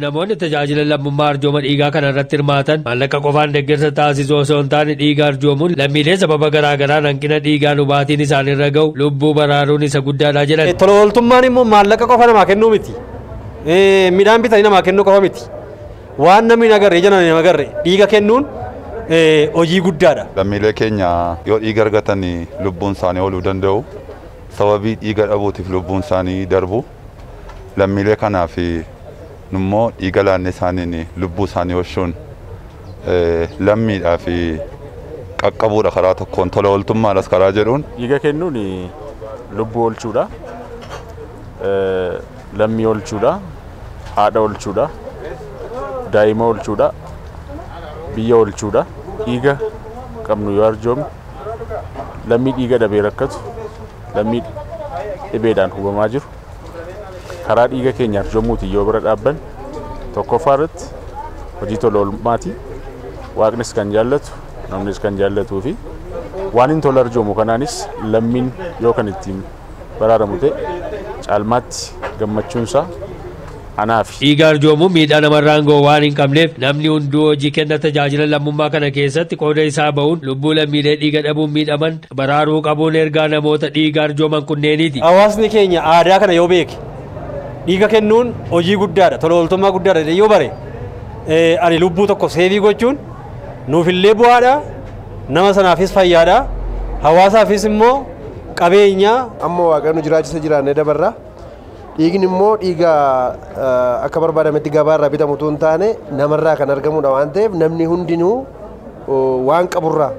Namoonni tajaajila lammummaa arjooma dhiigaa kana irratti hirmaatan maallaqa qofaan deeggarsa taasisuu osoo hin taane dhiiga arjoomuun lammiilee sababa garaa garaan hanqina dhiigaan hubaatiin isaanirra gahu lubbuu baraaruun isa guddaadha jedhan. Tola ooltummaan immoo maallaqa qofa namaa kennuu miti. Midhaan bitanii namaa kennuu qofa miti. Waan namni hin agarre, ija namni hin agarre dhiiga kennuun hojii guddaadha. Lammiilee keenya yoo dhiiga argatan lubbuun isaanii ooluu danda'u. Sababii dhiiga dhabuutiif lubbuun isaanii darbu. Lammiilee kanaaf immoo dhiiga laannee isaaniin lubbuu isaanii oolchuun lammiidhaa fi qaqqabuudha karaa tokkoon tola ooltummaadhas karaa jedhuun. Dhiiga kennuun lubbuu oolchuudha. Lammii oolchuudha. Haadha oolchuudha. Daa'ima oolchuudha. Biyya oolchuudha. Dhiiga qabnu yoo arjoomne lammii dhiiga dhabee rakkatu, lammii dhibeedhaan hubamaa jiru karaa dhiiga keenya arjoomuutiin yoo bira dhaabban tokkoffaa irratti hojii tola oolmaati. Waaqnis kan jaallatu, namnis kan jaallatuu fi waan hin tola arjoomu kanaanis lammiin yoo kan ittiin baraaramu ta'e caalmaatti gammachuunsaa anaafi. Dhiiga arjoomuun miidhaa namarraan gahu waan hin qabneef namni hunduu hojii kenna tajaajila lammummaa kana keessatti qooda isaa bahuun lubbuu lammiilee dhiiga dhabuun miidhaman baraaruu qabuun ergaa namoota dhiiga arjooman kunneeniiti. Hawaasni keenya aadaa kana yoo beeke dhiiga kennuun hojii guddaadha, tola ooltummaa guddaadha yoo bare ani lubbuu tokko seefii gochuun nuufillee bu'aadha, nama sanaafis fayyaadha, hawaasaafis immoo qabeenya. Amma Waaqayyo nu jiraachisa jiraannee dabarra. Dhiigni immoo dhiiga akka barbaadametti gabaarraa bitamu utuu hin taane namarraa kan argamudha waan ta'eef namni hundinuu waan qaburraa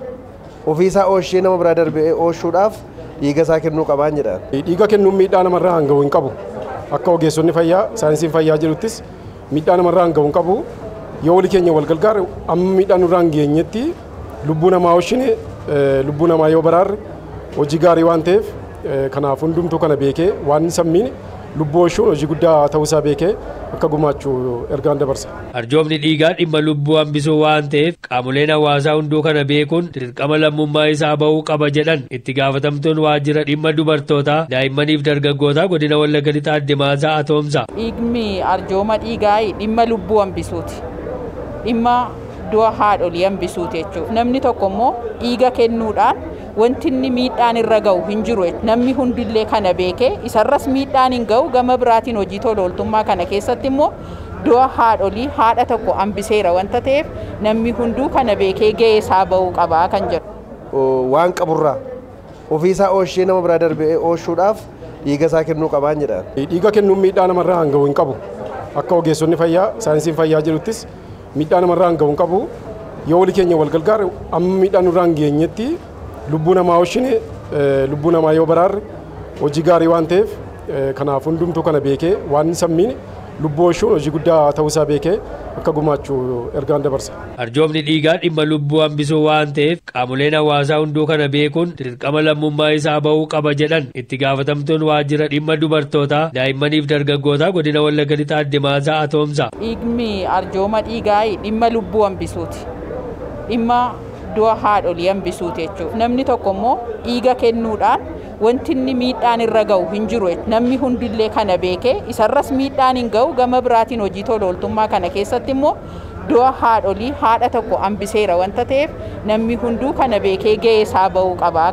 ofiisaa oolchee nama biraa darbee oolchuudhaaf dhiiga isaa kennuu qabaan jedhan. Dhiiga kennuun miidhaa namarraa hanga hin qabu. Akka ogeessonni fayyaa, saayinsiin fayyaa jedhuttis miidhaa namarraa hanga hin qabu. Yoo walii keenya wal gargaare amma miidhaa nurraa hin geenyetti lubbuu namaa oolchine, lubbuu namaa yoo baraarre hojii gaarii waan ta'eef kanaaf hundumtuu kana beekee waan sammiin lubbuu oolchuun hojii guddaa ta'uusaa beekee akka gumaachuu ergaan dabarsa. Arjoomni dhiigaa dhimma lubbuu hambisuu waan ta'eef qaamoleen hawaasaa hunduu kana beekuun dirqama lammummaa isaa bahuu qaba jedhan itti gaafatamtuun waajjira dhimma dubartootaa daa'immaniif dargaggootaa godina Wallagga Lixaa Aadde Maazaa Atoomsaa. Dhiigni arjooma dhiigaa dhimma lubbuu hambisuuti. Dhimma du'a haadholii hambisuuti jechuudha. Namni tokko immoo dhiiga kennuudhaan wanti inni miidhaan irra gahu hin jiru. Namni hundillee kana beekee isarras miidhaan hin gahu gama biraatiin hojii tola ooltummaa kana keessatti immoo du'a haadholii haadha tokko hambiseera wanta ta'eef namni hunduu kana beekee gahee isaa bahuu qabaa kan jedhu. Waan qaburraa ofiisaa oolchee nama biraa darbee oolchuudhaaf dhiiga isaa kennuu qabaan jedhan. Dhiiga kennuun miidhaa namarraa hanga hin qabu. Akka ogeessonni fayyaa, saayinsiin fayyaa jedhuttis miidhaa namarraa hanga hin qabu. Yoo walii keenya wal gargaare amma miidhaa nurraa hin geenyetti lubbuu namaa oolchine, lubbuu namaa yoo baraarre hojii gaarii waan ta'eef kanaaf hundumtuu kana beekee waan sammiin lubbuu oolchuun hojii guddaa ta'uusaa beekee akka gumaachuu ergaan dabarsa. Arjoomni dhiigaa dhimma lubbuu hambisuu waan ta'eef qaamoleen hawaasaa hunduu kana beekuun dirqama lammummaa isaa bahuu qaba jedhan itti gaafatamtuun waajjira dhimma dubartootaa daa'immaniif dargaggootaa godina Wallagga Lixaa Aadde Maazaa Atoomsaa. Dhiigni arjooma dhiigaa dhimma lubbuu hambisuuti. Dhimma du'a haadholii hambisuuti jechuudha. Namni tokko immoo dhiiga kennuudhaan wanti inni miidhaan irra gahu hin jiru. Namni hundillee kana beekee isarras miidhaan hin gahu gama biraatiin hojii tola ooltummaa kana keessatti immoo du'a haadholii haadha tokko hambiseera wanta ta'eef namni hunduu kana beekee gahee isaa bahuu qabaa.